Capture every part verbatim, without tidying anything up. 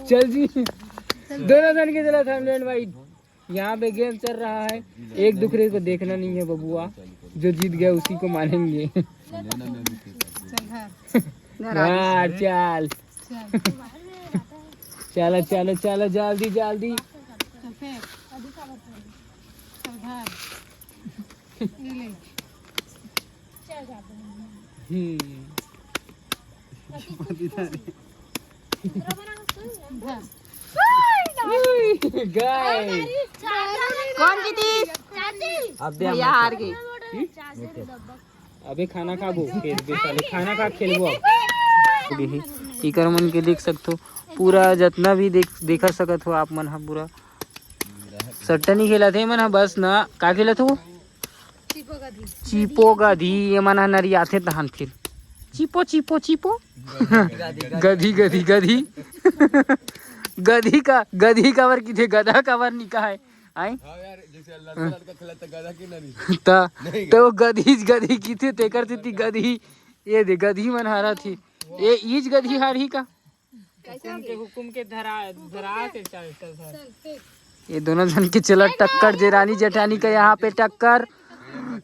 चल जी, दोनों जन के चला थंबनेल भाई। यहाँ पे गेम चल रहा है, एक दूसरे को देखना नहीं है बबुआ। जो जीत गया उसी को मानेंगे। चल घर। घर आ गए। हाँ, चल। चल। चलो, चलो, चलो, जल्दी, जल्दी। चल फेंक। चल घर। ये ले। हम्म। घर। गए। कौन जीती? अब दे भैया हमको। हार गई। अबे खाना खाबो, खेलबे साले, खाना खा खेलबो अब। इकर मन के देख सकथो, पूरा जितना भी देख, देखा सकत हो आप मन ह, पूरा सट्टा नहीं खेलत हे मन ह, बस ना का खेलत हो? चीपो गधी। चीपो गधी, ये मन ह नरियाथे तहन फिर चीपो, चीपो, चीपो। गधी, गधी, गधी। गधी का, गधी काबर किथे, गधा काबर निकाहे? आय? हाँ यार, जैसे लड़का लड़का खेलत त गधा के ना नहीं। त, नहीं त वो गधी, गधी किथे, तेकर सेती गधी। ये दे, गधी मन हारत ही। ये ईज गधी हारही का? कैसे हुकुम हो के, गई? हुकुम के धरा, धरा के चल, चल, चल। चल, फेंक। ये दोनों जन के चला टक्कर, जेरानी जेठानी का यहाँ पे टक्कर,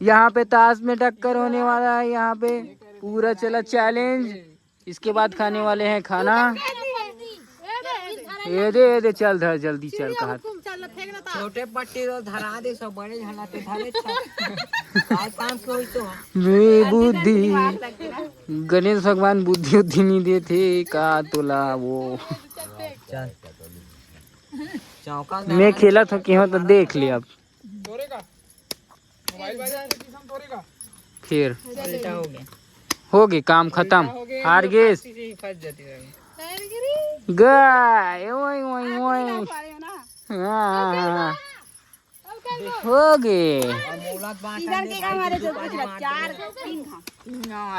यहाँ पे ताश में टक्कर होने वाला है। यहाँ पे पूरा चला चैलेंज। इसके बाद खाने वाले हैं खाना। ये दे, ये दे, चल धर, जल्दी चल, कहा। छोटे पट्टी तो धरा दे, सब बड़े झना ते धरे। आज पाँच सौ ही तो। मैं बुद्धि, गणेश भगवान बुद्धि उद्धि नहीं देथे का तोला वो। चल। चौका मैं खेलत हो के हो तो देख ले अब। फिर उल्टा हो गया। हो गए, काम खत्म। हो गए, हार गेस। फंस जाती है। गए, ओए, ओए, ओए। हाँ, हाँ, हाँ। हो गए। इधर के का मारे जो कुछ चार, तीन था।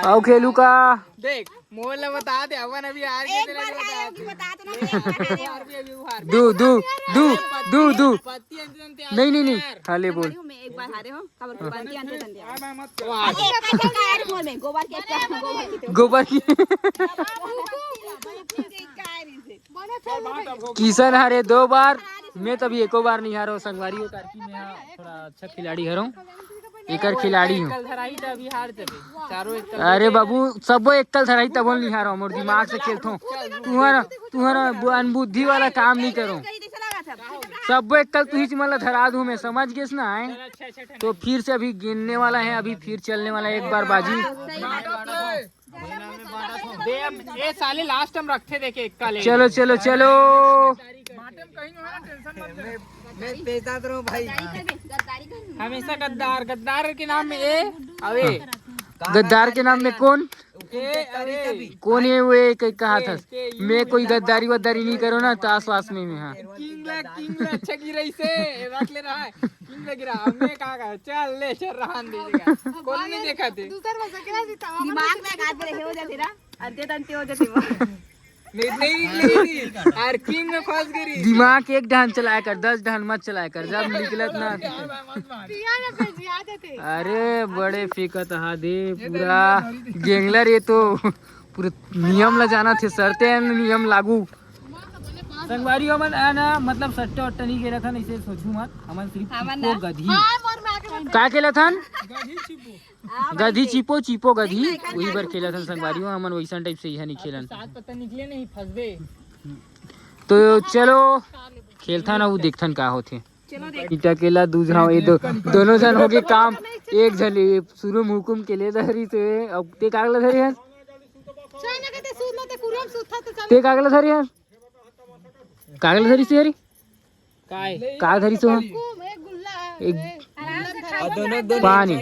आओ खेलू का। देख, मोर ला बता दे, अपन अभी हार गए, एक तेरा बार नहीं बता। हारे हो कि बता तो ना, एक बार हारे हो। हार भी अभी वो हार। दू, दू, दू, दू, दू। पत्ती अंत अंत नहीं, नहीं, नहीं। यार। हाँ, ले बोल। मैं एक बार हारे हो, खबर को बांध के अंते तंते। वाह। अरे, एक बार क्या यार, मोर में गोबर के क्या, गोबर की तो। गोबर की। किशन हारे दो बार, मैं तभी एको बार नहीं हारो संगवारी हो, ताकि मैं थोड़ा अच्छा खिलाड़ी हरो। एकर खिलाड़ी हूँ। कल धराई त अभी हार जबे। चारों एक कल अरे बाबू, सबो एक कल धराई तबो नहीं हारो, मोर दिमाग से खेलथो। तुहर, तुहर बु-, अनबुद्धि वाला काम नहीं करो। सबो एक कल तुही मन ला धरा दूँ मैं, समझ गेस ना आए? तो फिर से अभी गिनने वाला है, अभी फिर चलने वाला है एक बार बाजी। दे, ए साले, लास्ट हम रखते, देखे, इक्का ले। चलो, चलो, चलो। मैं, मैं पेशाब रहा हूँ भाई। हमेशा गद्दार, गद्दार के नाम में ए, अबे। गद्दार के नाम में कौन? ए, अरे। कौन है वो, एक, एक कहा था? मैं कोई गद्दारी वद्दारी नहीं करो ना, ताश वाश में, में, हाँ। किंग ला, किंग ला, अच्छा गिरा इसे, रख ले रहा है। किंग लग रहा, हमने कहा, कहा, चल ले, चल रहन दे देगा। कौन नहीं देखा थे? दूसर में सकेला जी, तमाम दिमाग में एक आदमी रहे हो जाते ना, अंते तंते हो जाते वो। नहीं, नहीं, नहीं, नहीं। यार, किंग में फंस गई। दिमाग एक ढान चलाया कर, दस ढान मत चलाया कर, जब निकलत ना। पिया ना फिर जी, आ जाते। अरे, बड़े फेंकत हा दे, पूरा गेंगलर ये तो। पूरे नियम ला जाना थे, शर्ते हैं नियम लागू। संगवारी हमन है ना, मतलब सट्टा वट्टा नहीं खेला था, इसे सोचू मत। हमन सिर्फ हमन चिप्पो ना। गधी। हाँ, मोर में आके मत का खेला था? गधी चिप्पो। हाँ, गधी वही चिप्पो, चिप्पो गधी, देख ना, वही बार खेला था संगवारी हो, हमन वैसन टाइप से यह नहीं खेलन। सात पत्ता निकले नहीं, फंसबे। तो चलो, खेलथा ना, वो देखथन का होथे। चलो देख। ईटा केला दू झन, ये दो, दोनों झन हो गए काम। एक झन ये शुरू में हुकुम के ले धरी से, अब ते कागला धरी है? चाय ना कहते, सूत ना ते, कुरियम सूत था तो चल। ते कागला धरी है? कागला धरी से रे? काय? का धरी सो? एक गुल्ला, एक ए, आराम से खा। दोनों, दोनों पानी।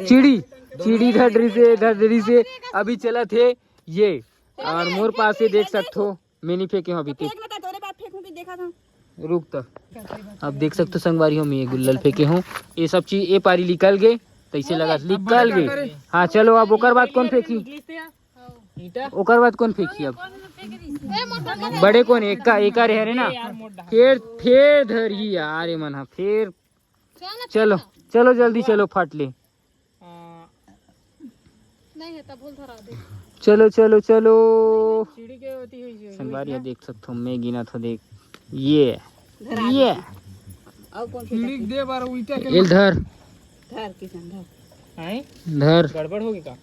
चिड़ी, चिड़ी धर रही से, धर रही से, अभी चला थे ये। और मोर पास से देख सकथो, मैं नहीं फेंके हूँ अभी तक। फेंक ना, तोरे बात फेंकूं भी देखा था। रुक तो। अब देख सकथो संगवारी हो, मैं ये गुल्लल फेंके हूँ। ये सब चीज, ये पारी निकल गए, तैसे लगा निकल गए। हाँ, चलो, अब ओकर बाद कौन फेंकी? ओकर बाद कौन फेंकी अब? बड़े कौन? एका, एका रहे रे ना। फेर, फेर धरही यार, ये मन हा, फेर। चलो, चलो, जल्दी चलो, फट ले। नहीं है, तब बोल धरा दे। चलो, चलो, चलो। सीढ़ी के होती हुई सीढ़ी संगवारी ना। देख सकथो, मैं गिनत हो, देख, ये, धरा ये। दे। अउ कौन सी सीढ़ी दे बार उल्टा के एल धर। धर किशन धर। हैं? धर। गड़बड़ होगी का?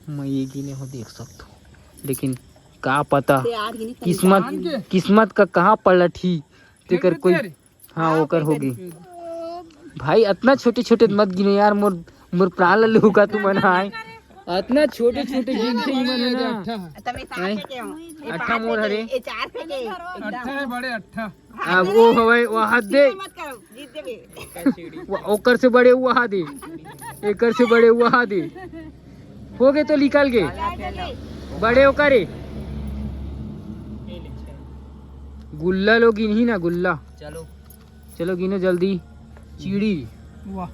मैं ये गिने हो, देख सकथो, लेकिन का पता, ते आठ गिनी किस्मत, जान के। किस्मत का कहाँ पलट ही, तेकर फेंक कोई देते रे। हाँ, हाँ, ओकर फेंक होगी। दे। भाई, अतना छोटे-छोटे मत गिनो यार, मोर, मोर प्राण ल लूहू का तुमन, हाय। अतना छोटे-छोटे गिनथे इमन हे ना। अट्ठा। तमे सात हैं? के हो? ये अट्ठा पाँच मोर के, हरे। ये चार के, एकदम। अट्ठा है बड़े, अट्ठा। अब वो हवय, वो हाथ दे। मत करो, जीत देबे। वो ओकर से बड़े वो हाथ दे। एकर से बड़े वो हाथ दे। हो गए तो निकल गए। बड़े ओकर हे। गुल्ला लो गिनही ना, गुल्ला। चलो। चलो गिनो जल्दी। चीड़ी। वाह।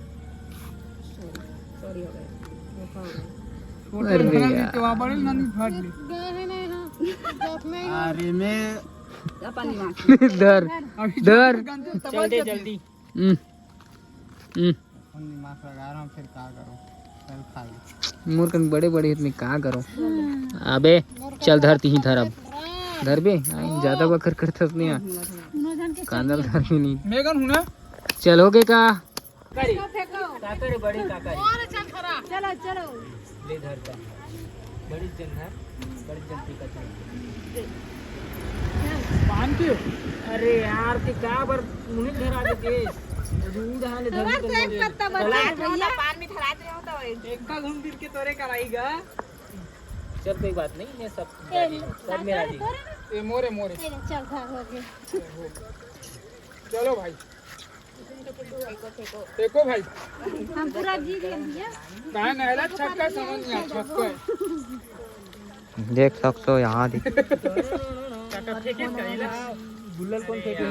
सॉरी हो गया। अरे यार। तो वहाँ बड़े नानी फाड़ ले। अरे मैं धर। अभी धर। चल दे जल्दी। हम्म। हम्म। अपन दिमाग लगा रहा हूँ, फिर का करूँ? चल खा ले। मोर कन बड़े बड़े हे, मैं का करूँ? अबे चल धर, तिही धर अब। धर बे, आई ज्यादा बकर करथस नहीं यार। कांदा ल धर भी नहीं। मेगन हूँ ना? चल हो गए का? काका रे, काका रे, बड़े काका रे। और चल थोड़ा। चलो, चलो। ले धर का। बड़ी जन है, बड़ी जन की कथा। पान पियो? अरे यार, ते का बर मुंह धरा देते? दूध हाले धर हमार के तो एक बोले। पत्ता बचा है, चला। भैया। पान में धरा दे हो तो। एक का घूम फिर के तोरे कराई गा। चल, कोई बात नहीं, ये सब ए, राजी हो, सब में राजी हो। ये मोरे, मोरे। चल, चल, हाँ, हो गया। चलो भाई। देखो भाई। हम पूरा जीत गए भैया। कहाँ नहला छक्का समझ नहीं आ, छक्का। देख सकते हो यहाँ देख। गुल्लल कौन फेंके?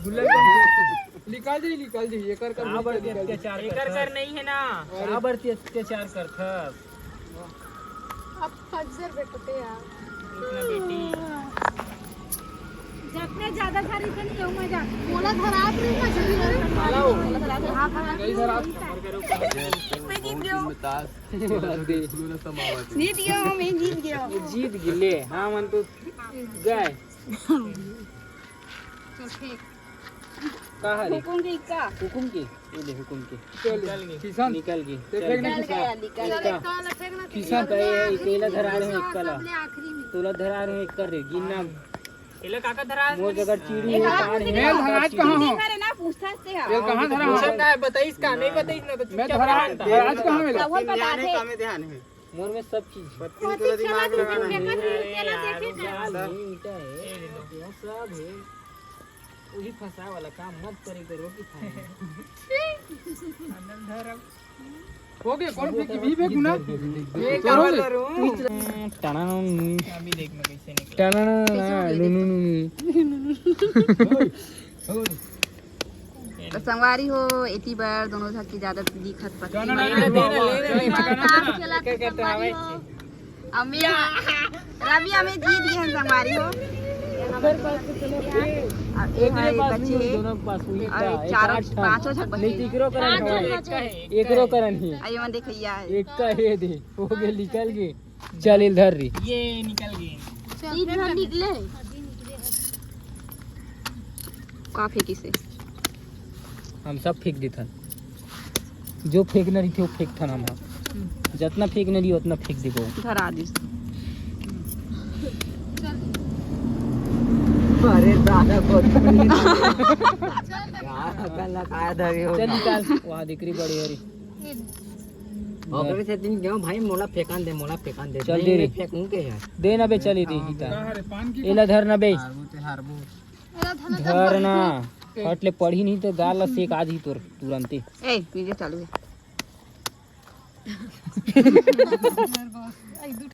गुल्लल कौन फेंके? निकाल दे, निकाल दे, एकर कर, का बढ़ती अत्याचार एकर कर नहीं है ना। अरे। का बढ़ती अत्याचार कर था। अब फजर बेटते यार। इतना बेटी। जतने ज्यादा धरी थे नहीं, मजा। मोला धरात नहीं, मजा नहीं। हाँ, हाँ। नहीं धरात। मैं जीत गया हूँ। जीत गया हूँ, मैं जीत गया हूँ। जीत गिले, हाँ, मन तो गए। चल, फेंक। का हरी? हुकुम के इक्का। हुकुम के? ये ले हुकुम के। चल, निकल गई। किसान। निकल गई। ते चल। फेंक ना निकल किसान। गया, निकल चल, गया। एक काला फेंक ना। किसान। का ये, ये केला धरा रहे हैं, एक काला। सबले आखिरी में। तोला धरा रहे हैं, एक कर रे, गिनना। एला काका धरा मोर जगह चीड़ी एक है, हाथ पान में है, मैं धराज कहाँ हूँ? अरे ना, पूछता से है। ये कहाँ धरा हूँ? पूछा का है, बताइस का, नहीं बताइस ना, तो मैं चुपचाप धरा, रहता। धराज कहाँ मिला? रहुआ पता है। का में ध्यान है। मोर में सब चीज। पत्नी तोला दिमाग लगाना है। अरे यार, केला देखे का? दाल है, ईंटा है, ये सब है। वही फंसा वाला काम मत करे करो कि खाए। अंदर धर अब। हो गया, कौन फेंकी? भी फेंकू ना? ये तो का हो गया। वाला रूम? टनान। अभी देख मैं कैसे निकला। टनान। नु, नु, नु, नु। तो संगवारी हो, एती बर दोनों झन के ज्यादा दिखत पत्ती ना, मन। ना, ना, ना, ना, ना, ना, काम ना, चलत ना, ना, संगवारी ना, हो। अमे, रवि, अमे जीत गए हैं संगवारी हो। अब ये एक हमारे पास बच्चे हुई, हैं। दोनों के पास हुई और का? एक चारों, आठ ठन। पांचों झन बचे नहीं, हैं। एकरो करन पांचों हमारे। बचे हैं। एकरो करन ही। अरे मन देखैया है। एक का हे दे, हो गए, निकल गए। चल, इल धर रही। ये निकल गए। तीन झन निकले। का फेंकिस हे? हम सब फेंक देथन। जो फेंकना रहिथे, वो फेंकथन हम ह। जतना फेंकना रही, उतना फेंक देबो। धरा दिस। अरे दादा, बहुत यार, अपन ला काय धरे हो? चल निकाल, वहाँ दिकरी बड़ी हो रही। ओकरे से दिन गयो भाई, मोला फेंकन दे, मोला फेंकन दे। चल नहीं, दे मैं रे। फेंकूं के यार। दे ना बे, चल, ये दे, हाँ, इधर। का हरे, पान की एला धर ना बे। हारबू ते हारबू। एला धर ना, धर ना। फट ले पड़ी नहीं तो गाल ला सेक आ जी तोर तुरंते। ए, वीडियो चालू है।